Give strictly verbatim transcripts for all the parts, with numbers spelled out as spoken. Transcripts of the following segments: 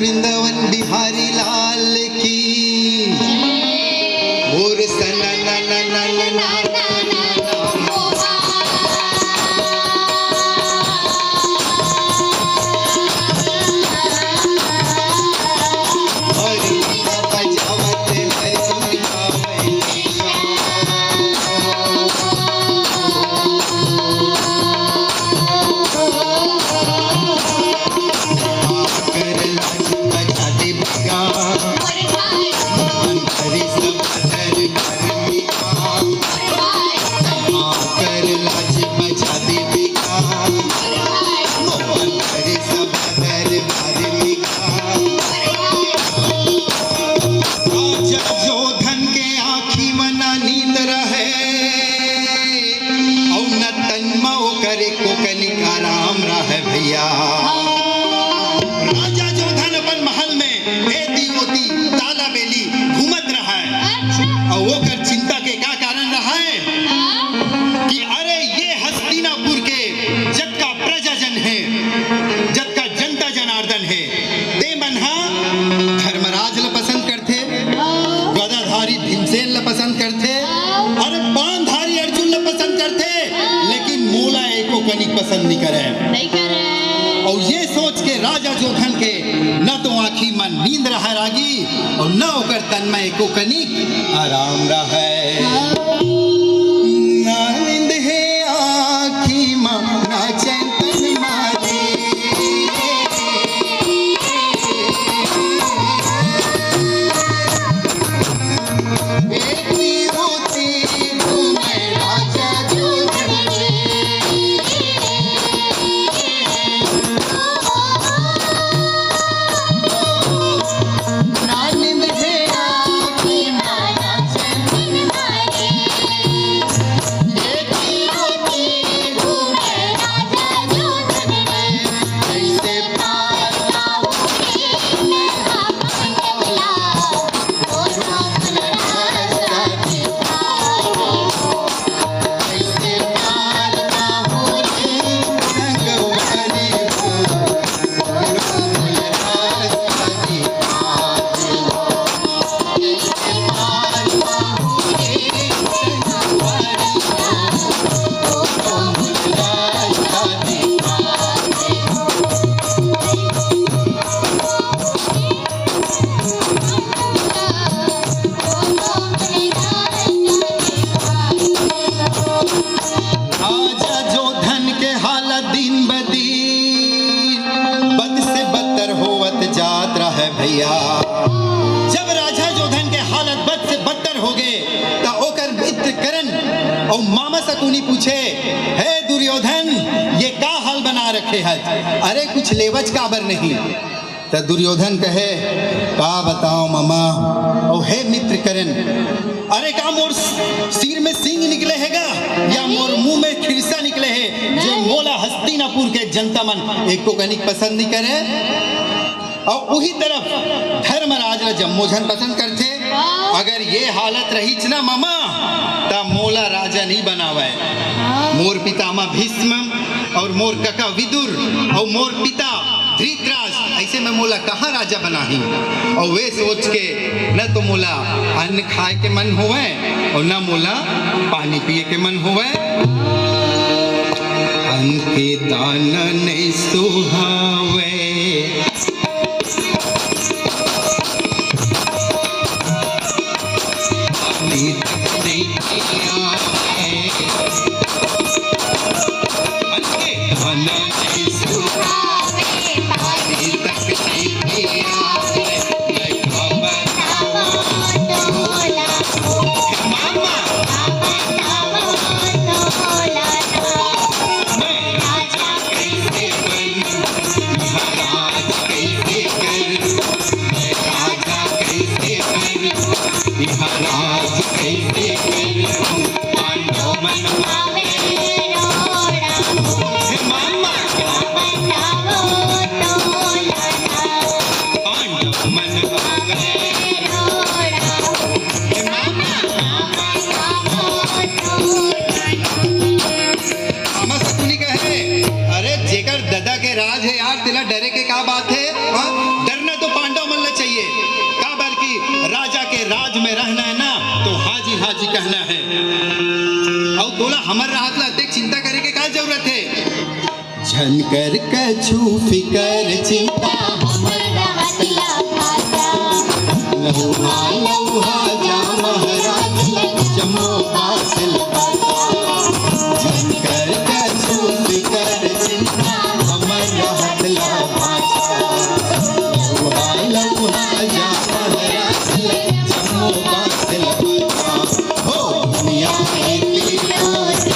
वृंदावन बिहारी लाल की। मोर सना ना ना ना ना ना ना ना ना। और बजावत हरमुनिया। राजा जोधन के आँखी म ना नींद रहय, अउ न तन म ओकर एको कनिक आराम रहय भैया। राजा जोधन अपन महल में एती ओती ताला बेली घूमत रहय। अच्छा। अउ ओकर चिंता के का कारण रहय? हाँ। कि अरे ये हस्तिनापुर के जतका प्रजाजन हे, जतका जनता जनार्दन हे, ते मन ह धर्मराज ल पसंद करथे, गदाधारी भीमसेन ल पसंद करथे, अरे बाणधारी अर्जुन ल पसंद करथे, लेकिन मोला एको कनिक पसंद नइ करय। नइ करय। अउ ये सोच के राजा जोधन के न तो आँखी म नींद रहय रागी, अउ न ओकर तन म एको कनिक आराम रहय। ना नींद हे आँखी म, ना चैन तन म रे। एती ओती घूमय राजा जोधन रे। राजा जोधन के हालत दिन ब दिन बद से बदतर होवत जात रहय भैया। जब राजा जोधन के हालत बद से बदतर हो गे, त ओकर मित्र करण अउ मामा सकुनी पूछे, "हे दुर्योधन, ये का हाल बना रखे हच? अरे कुछ लेवच काबर नहीं?" त दुर्योधन कहे, "का बताओ मामा, अउ हे मित्र करण, अरे का मोर सिर में सींग निकले हे गा, या मोर मुंह में खिरसा निकले हे, जो मोला हस्तिनापुर के जनता मन एको कनिक पसंद नइ करे?" अउ उही तरफ धर्मराज ला जम्मो झन पसंद करथे। अगर ये हालत रहीच ना मामा, त मोला राजा नइ बनावय। मोर पितामह भीष्म अउ मोर कका विदुर अउ मोर पिता धृतराष्ट्र, अइसे में मोला कहाँ राजा बनाही? अउ वे सोच के न तो मोला अन्न खाय के मन होवय अउ न मोला पानी पिए के मन होवय। अन्न के दाना नइ सुहावय। कर कछु फिकर चिंता हमर रहत ला भाता। लौहा लौहा जा महाराज ला जम्मो बात ला बता। कर कछु फिकर चिंता हमर रहत ला भाता। लौहा लौहा जा महाराज ला जम्मो बात ला बता। हो दुनिया एती ओती।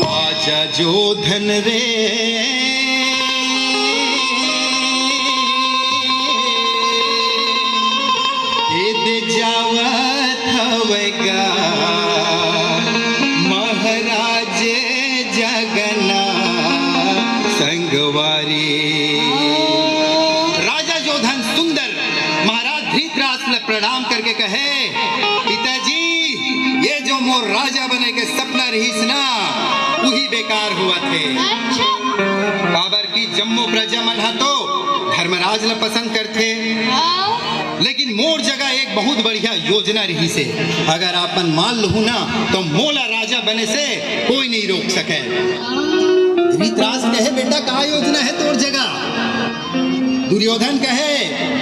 राजा जोधन रे, एदे जावत हवय गा महाराज जगन्नाथ संगवारी। राजा जोधन सुंदर महाराज धृतराष्ट्र ल प्रणाम करके कहे, पिताजी, ये जो मोर राजा बने के सपना रहिस ना, उही बेकार हुआ थे। अच्छा। काबर कि जम्मो प्रजा मन ह तो धर्मराज ल पसंद करथे, हाँ। लेकिन मोर जगह एक बहुत बढ़िया योजना रहिस हे। अगर आप मन मान लहू ना, तो मोला राजा बने से कोई नहीं रोक सके। धृतराष्ट्र कहे, बेटा, का योजना है तोर जगह? दुर्योधन कहे,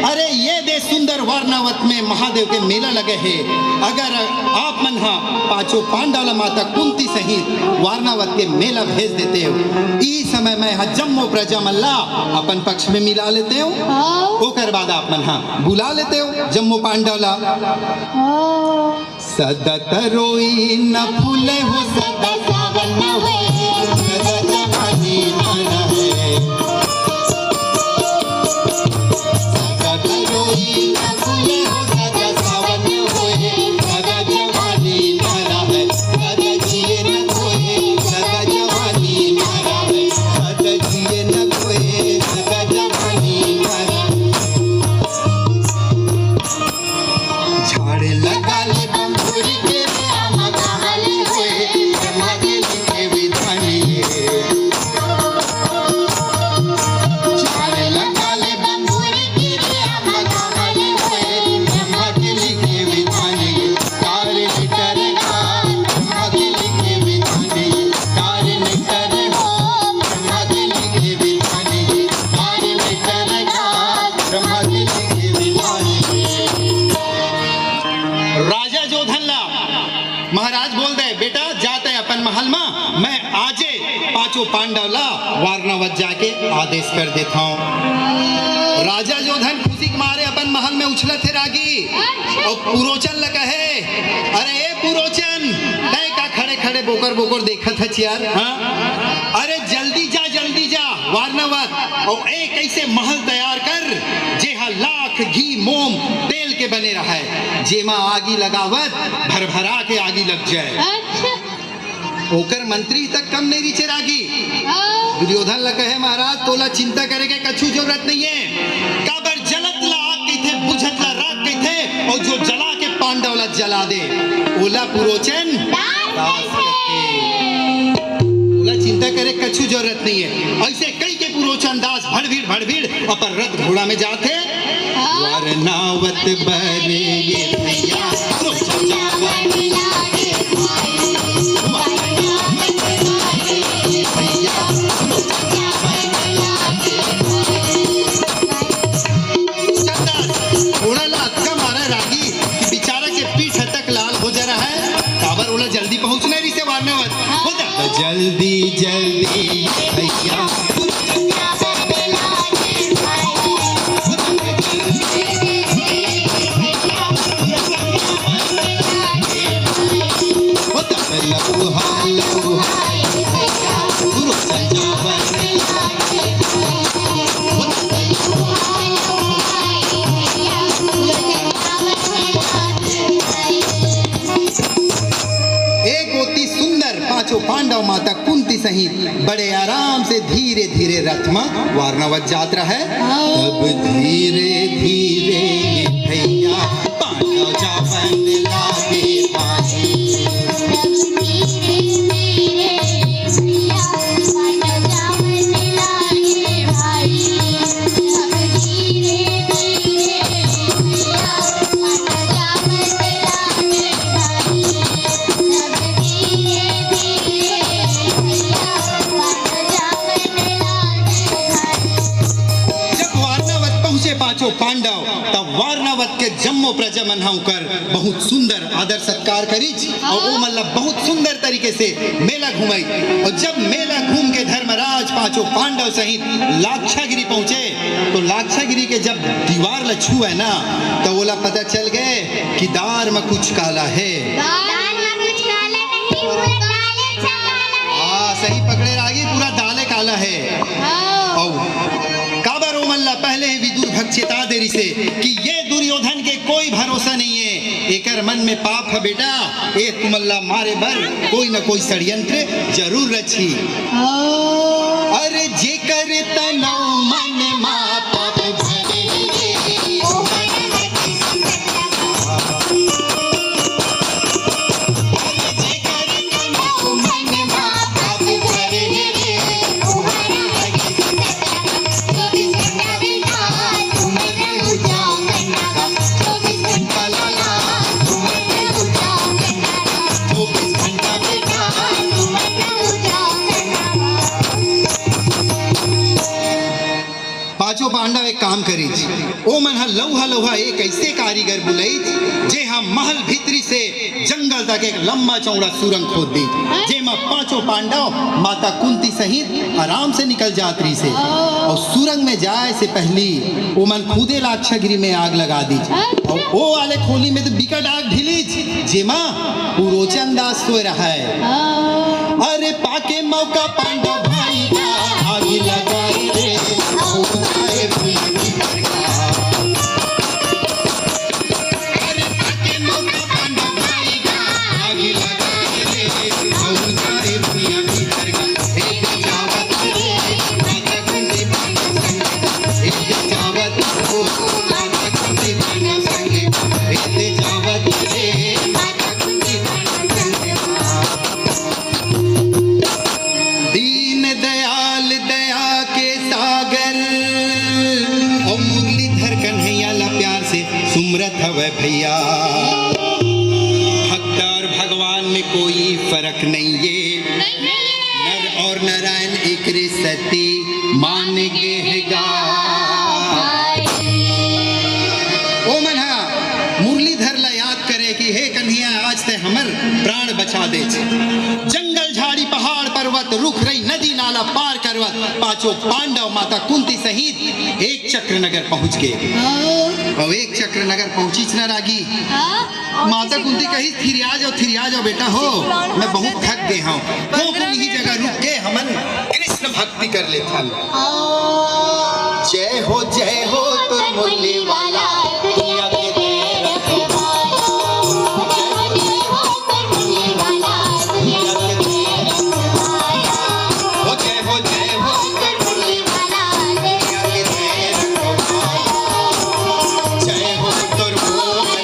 अरे ये दे सुंदर वारणावत में महादेव के मेला लगे हे, अगर आप मन हा पांचों पांडव ला माता कुंती सहित वारणावत के मेला भेज देते हो, ई समय मैं हा जम्मो प्रजा मन ला अपन पक्ष में मिला लेते हो, हाँ। ओकर बाद आप मन हा बुला लेते हो जम्मो पांडव ला। हाँ। सदा तरोई न फूले हो, सदा सावन होए, सदा जवानी न रहे। सदा तरोई न फूले हो, सदा सावन होए, सदा जवानी न रहे। सदा जिए न खोए, सदा जवानी न रहे। सदा जिए न खोए, सदा जवानी न रहे। झाड़ लगा ले बंगुरी के रे, आमा कहाँ ले होए, ब्रह्मा के लिखे विधान ये। झाड़ लगा ले बंगुरी के रे, आमा कहाँ ले होए, ब्रह्मा के लिखे विधान ये। तारे लिटर का, ब्रह्मा के लिखे विधान ये। तारे लिटर हो, ब्रह्मा के लिखे विधान ये। तारे लिटर का, ब्रह्मा के लिखे विधान ये। राजा जोधन ला महाराज बोल दे, बेटा, जाते अपन महल मा, मैं आजे पांचों पांडव ला वारणावत जाके आदेश कर देता हूँ। राजा जोधन खुशी के मारे अपन महल में उछलत हे रागी, अउ पुरोचन ल कहे, अरे ए पुरोचन, तैं का खड़े खड़े बोकर बोकर देखत हच यार, हाँ? अरे जल्दी जा, जल्दी जा वारणावत, अउ एक ऐसे महल तैयार कर, जेहा लाख घी, मोम, तेल के बने रहय, जेमा आगी लगावत भरभरा के आगी लग जाए। अच्छा। ओकर मंत्री तक कम नहीं रिचे रागी। हाँ। दुर्योधन ल कहे, महाराज, तोला चिंता करे के कछु जरूरत नहीं है। काबर जलत ला आग कहिथे, बुझत ला राख कहिथे, अउ जो जला के पांडव ला जला दे, ओला पुरोचन दास दास कहिथे। कहिथे। ओला चिंता करे कछु जरूरत नहीं है। ऐसे कई के पुरोचन दास भड़भीड़ भड़भीड़ अपन रथ घोड़ा में जाथे। हाँ। वारणावत बरे ये भैया, घोड़ा ला अतका मारा रागी कि बेचारा के पीठ तक लाल हो जा रहा है। काबर ओला जल्दी पहुंचना रिसे वारणावत। हो जा। जल्दी जल्दी भैया। एक ओती सुंदर बड़े आराम से धीरे धीरे रथ म वारनावत जात रहय। तब धीरे धीरे भैया पांडव जावन लागे भाई। जब वारनावत पहुंचे पांचों पांडव, तब वारनावत के जम्मो प्रजा मन ह ओकर बहुत सुंदर आदर सत्कार करिस अउ ओमन ला बहुत सुंदर तरीके से मेला घुमाइस। अउ जब मेला घूम के धर्मराज पांचों पांडव सहित लाक्षागिरी पहुंचे, तो लाक्षागिरी के जब दीवार ला छुए ना, तो ओला पता चल गे कि दार म कुछ काला हे। दार म कुछ काला नहीं, पूरा दाले चावल हे। हाँ, सही पकड़े रागी, पूरा दाले काला हे। हाँ। अउ काबर ओमन ला पहले ही विदुर भग चेता दे रिसे कि ये दुर्योधन के कोई भरोसा नहीं है, एकर मन में पाप है बेटा, ए तुमन ला मारे बर कोई न कोई षड्यंत्र जरूर रची। अरे जेकर तन मन मा पाप भरे, पांचों पांडव एक काम करिस, ओमन ह लउहा लउहा एक ऐसे कारीगर बुलाइस, जे ह महल भीतरी से जंगल तक एक लंबा चौड़ा सुरंग खोद दिस, जेमा पांचों पांडव, माता कुंती सहित आराम से निकल जात रहिसे। अउ सुरंग में जाए से पहली ओमन खुदे लाक्षागिरी में आग लगा दिस। अउ ओ वाले खोली में तो बिकट आग ढिलिस, जेमा पुरोचन दास सोए रहय। अरे पाके मौका पांडव भाई का आगी लगाए रे, ओ तारे भुइयां भीतर का। अरे पाके मौका पांडव भाई का आगी लगाए रे, ओ तारे भुइयां भीतर का। एक जावत रे, माता कुंती पांडव संग। एक जावत ओ, माता कुंती पांडव संग। एक जावत रे, दीन दयाल दया के सागर अउ मुरलीधर कन्हैया ला प्यार से सुमरत हवय भैया। भक्त और भगवान में कोई फर्क नहीं है। नर और नारायण एकरे सती मान गे हे गा। ओमन ह मुरलीधर ला याद करे कि हे कन्हैया, आज ते हमर प्राण बचा दे। जंगल, झाड़ी, पहाड़, पर्वत, रुख, रई, नदी, नाला पार करवत पांचों पांडव माता कुंती सहित एक चक्र नगर पहुंच गे। अउ एक चक्र नगर पहुंचिस न रागी, माता कुंती कहिस, थिरिया जाव, थिरिया जाव बेटा हो, मैं बहुत थक गे हंव। थोकुन इही जगह रुक के हमन कृष्ण भक्ति कर लेथन। जय हो, जय हो, तोर मुरली वाला, पिया के दे रखवाला। जय हो, जय हो, तोर मुरली वाला, पिया के दे रखवाला। हो जय हो, जय हो, तोर मुरली वाला, पिया के दे रखवाला। जय हो, तोर मोहन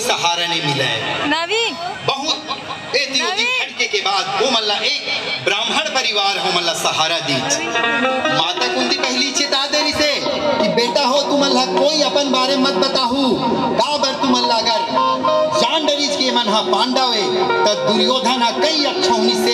सहारा नहीं मिला है। नवी बहुत ए दियो दिन खटके के बाद वो मल्ला एक ब्राह्मण परिवार हो मल्ला सहारा दीच। माता कुंती पहली चेता दे रिसे कि बेटा हो, तुमन ला कोई अपन बारे मत बताहू, काबर तुमन ला अगर जान डरिस के मन हा पांडव ए, त दुर्योधन हा कई अक्षौहिणी से